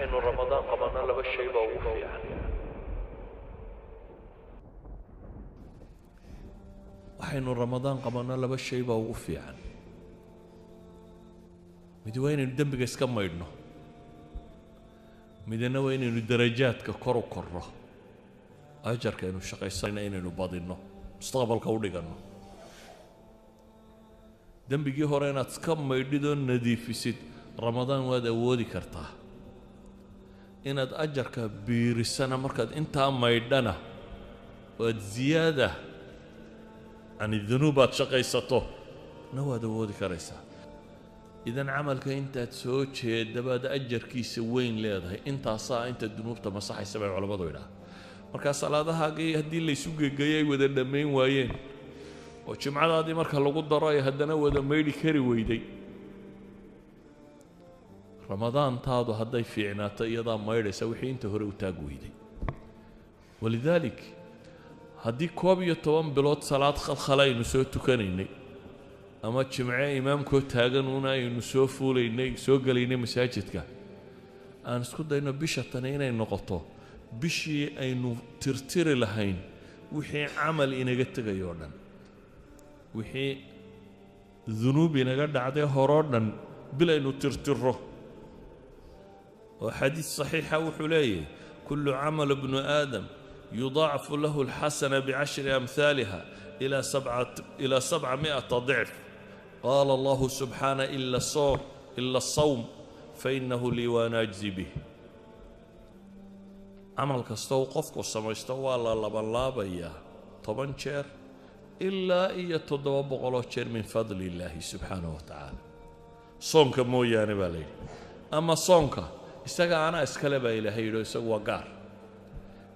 Waxaynu Ramadaan qabanno laba shay baa ugu fiican. Waxaynu Ramadaan qabanno laba shay baa ugu fiican. Mid waa inaynu dembiga iska maydhno, midna waa inaynu darajaadka kor u korno, ajarka aynu shaqaysanayna inaynu badinno, mustaqbalka u dhiganno. Dembigii hore inaad iska maydhid oo nadiifisid Ramadaan waad awoodi kartaa. Inaad ajarka biirisana markaad intaa maydhana waad ziyaada can dunuub aad shaqaysato na waad awoodi karaysaa. Idan camalka intaad soo jeeda baad ajarkiisa weyn leedahay, intaasaa inta dunuubta masaxaysa bay culammadu idhaha. Markaa salaadahaagii haddii laysu gegeeyo ay wada dhammayn waayeen, oo jimcadaadii marka lagu daro ay haddana wada maydhi kari weyday, ramadaantaadu hadday fiicnaato iyadaa maydhaysa wixii inta hore u taag weyday. Walidaalik haddii 11 bilood salaad khalkhala aynu soo tukanaynay, ama jimce imaamkoo taaganuuna aynu soo fuulaynay, soo gelaynay masaajidka, aan isku dayno bisha tani inay noqoto bishii aynu tirtiri lahayn wixii camal inaga tegay oo dhan, wixii dunuub inaga dhacday horoo dhan, bil aynu tirtiro. Oo xadiis saxiixa wuxuu leeyahay: kullu camal bnu aadam yudaacafu lahu alxasana bicashri amhaaliha ilaa 700 dicf. Qaala allahu subxaana: ila asawm fainahu lii waana ajzi bih. Camal kasta uu qofku samaysto waa la labanlaabayaa 10 jeer ilaa iyo 700 jeer min fadli illaahi subxaanahu wa tacaala. Soonka mooyaane baa la yidhi, ama soonka isaga anaa iskale baa Ilaahay yidhi, oo isagu waa gaar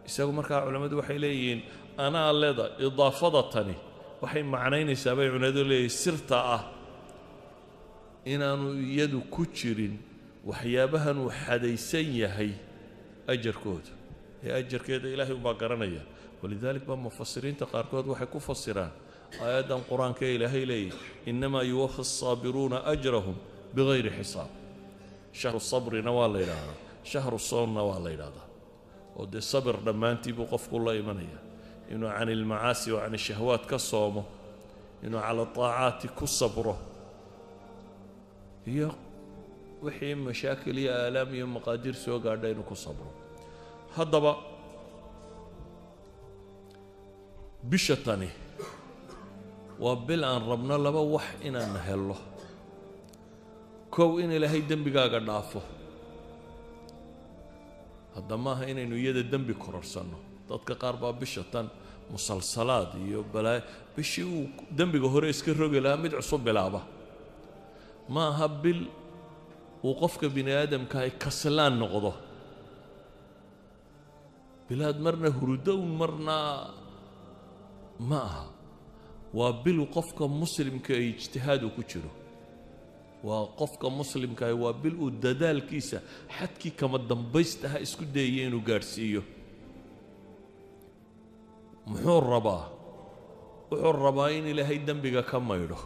isagu. Markaa culammadu waxay leeyihiin anaa leda idaafada tani waxay macnaynaysaa bay culimadu leeyihin sirta ah inaanu iyadu ku jirin waxyaabahan uu xadaysan yahay ajarkooda, ee ajarkeeda Ilaahay umbaa garanaya. Walidaalik baa mufasiriinta qaarkood waxay ku fasiraan aayaddan Qur-aanka ee Ilaahay leeyahy: innamaa yuwafa asaabiruuna ajrahum bigayri xisaab. Shahru sabrina waa la yidhaahdaa, shahru soonna waa la yidhahdaa, oo dee sabir dhammaantii buu qofku la imanaya, inuu can ilmacaasi wa can ishahwaat ka soomo, inuu cala taacaati ku sabro, iyo wixii mashaakil iyo aalaam iyo maqaadiir soo gaadha inuu ku sabro. Haddaba bisha tani waa bil aan rabno laba wax inaan hello. Kow, in Ilaahay dembigaaga dhaafo. Hadda maaha inaynu iyada dembi kororsanno. Dadka qaar baa bisha tan musalsalaad iyo balaa, bishii uu dembiga hore iska rogi lahaa mid cusub bilaaba. Ma aha bil uu qofka bini aadamka ay kaslaan noqdo, bilaad marna hurudo un marna ma aha. Waa bil qofka muslimka ay ijtihaadu ku jiro. Waa qofka muslimkaah waa bil uu dadaalkiisa xadkii kama dambaystaha isku dayaya inuu gaadhsiiyo. Muxuu rabaa? Wuxuu rabaa in Ilaahay dembiga ka maydho.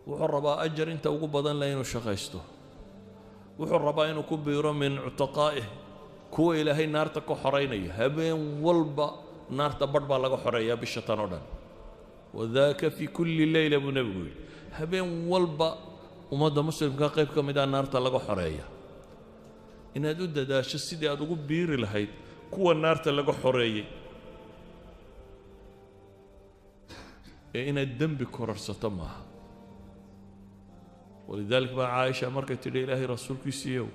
Wuxuu rabaa ajar inta ugu badan leh inuu shaqaysto. Wuxuu rabaa inuu ku biiro min cutaqaa'ih, kuwa Ilaahay naarta ka xoraynaya. Habeen walba naarta badh baa laga xoreeyaa bisha tan oo dhan. Wadaaka fii kulli leyla buu Nebigu yidhi. Habeen walba ummadda muslimka qayb ka mid ah naarta laga xoreeya. Inaad u dadaasho sidii aad ugu biiri lahayd kuwa naarta laga xoreeyey, ee inaad dembi kororsato maaha. Walidaalik baa Caaisha markay tidhi: Ilaahay rasuulkiisiiyow,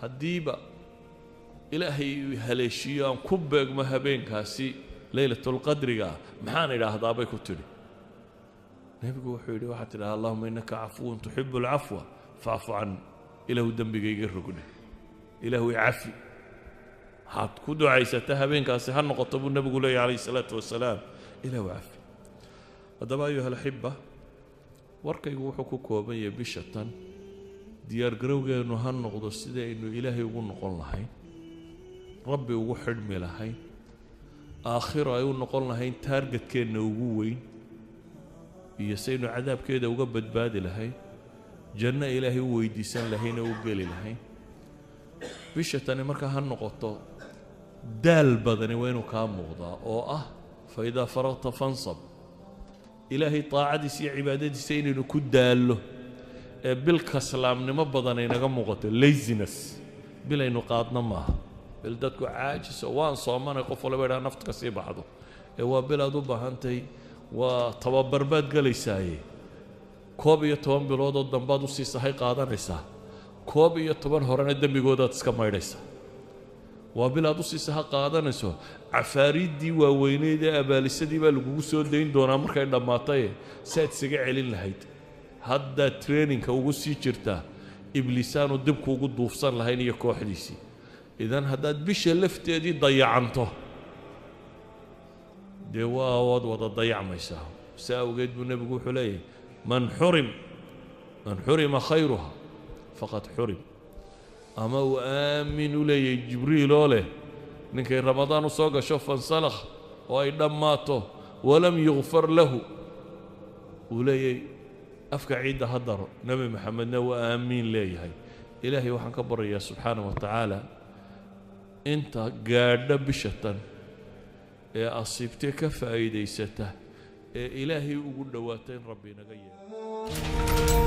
haddiiba Ilaahay haleeshiiyo aan ku beegmo habeenkaasi leylatulqadriga ah, maxaan idhaahdaa? bay ku tidhi. Nebigu wuxuu yidhi: waxaad tidhaha, allahuma innaka cafuwun tuxibu alcafwa facfu can. Ilaahu dembiga iga rogdhe, Ilaahu icafi. Waxaad ku ducaysata habeenkaasi ha noqoto buu Nebigu leeyahy calayhi isalaatu wasalaam, Ilaahu cafi. Haddaba ayuha alaxiba, warkaygu wuxuu ku kooban yahay bisha tan diyaargarowgeennu ha noqdo sidii aynu Ilaahay ugu noqon lahayn, Rabbi ugu xidhmi lahayn, aakhiro ay u noqon lahayn taargetkeenna ugu weyn, iyo saynu cadaabkeeda uga badbaadi lahayn, janno Ilaahay u weydiisan lahayn oo u geli lahayn. Bisha tani markaa ha noqoto daal badani waa inuu kaa muuqdaa oo ah fa idaa faraqta fansab. Ilaahay taacadiisa iyo cibaadadiisa inaynu ku daallo ee bil kaslaamnimo badan aynaga muuqato, laziness bilaynu qaadno maaha. Bil dadku caajiso waan soomanay qof waliba idhaha naftu ka sii baxdo, ee waa bil aad u baahantay, waa tababar baad gelaysaaye. 11 biloodoo dambaad usii sahay qaadanaysaa, 11 horena dembigoodaad iska maydhaysaa. Waa bil aad usii saha qaadanayso, cafaariiddii waaweyneyd ee abaalisadii baa lagugu soo dayn doonaa markay dhammaataye si aad isaga celin lahayd. Haddaad traininka ugu sii jirtaa ibliisaanu dib kuugu duufsan lahayn iyo kooxdiisii. Idan haddaad bisha lafteedii dayacanto, dee waa waad wada dayacmaysaa. Si awgeed buu nebigu wuxuu leeyahay man xurima khayruha faqad xurim. Ama uu aamin u leeyahay Jibriil oo leh ninkay Ramadaan u soo gasho fansalakh oo ay dhammaato walam yukfar lahu, uu leeyahay afka ciidda ha daro. Nebi Maxamedna waa aamiin leeyahay. Ilaahay waxaan ka baryayaa subxaanah wa tacaala inta gaadha bisha tan ee asiibtee ka faa'iidaysata ee Ilaahay ugu dhowaata in Rabbi inaga yeelo.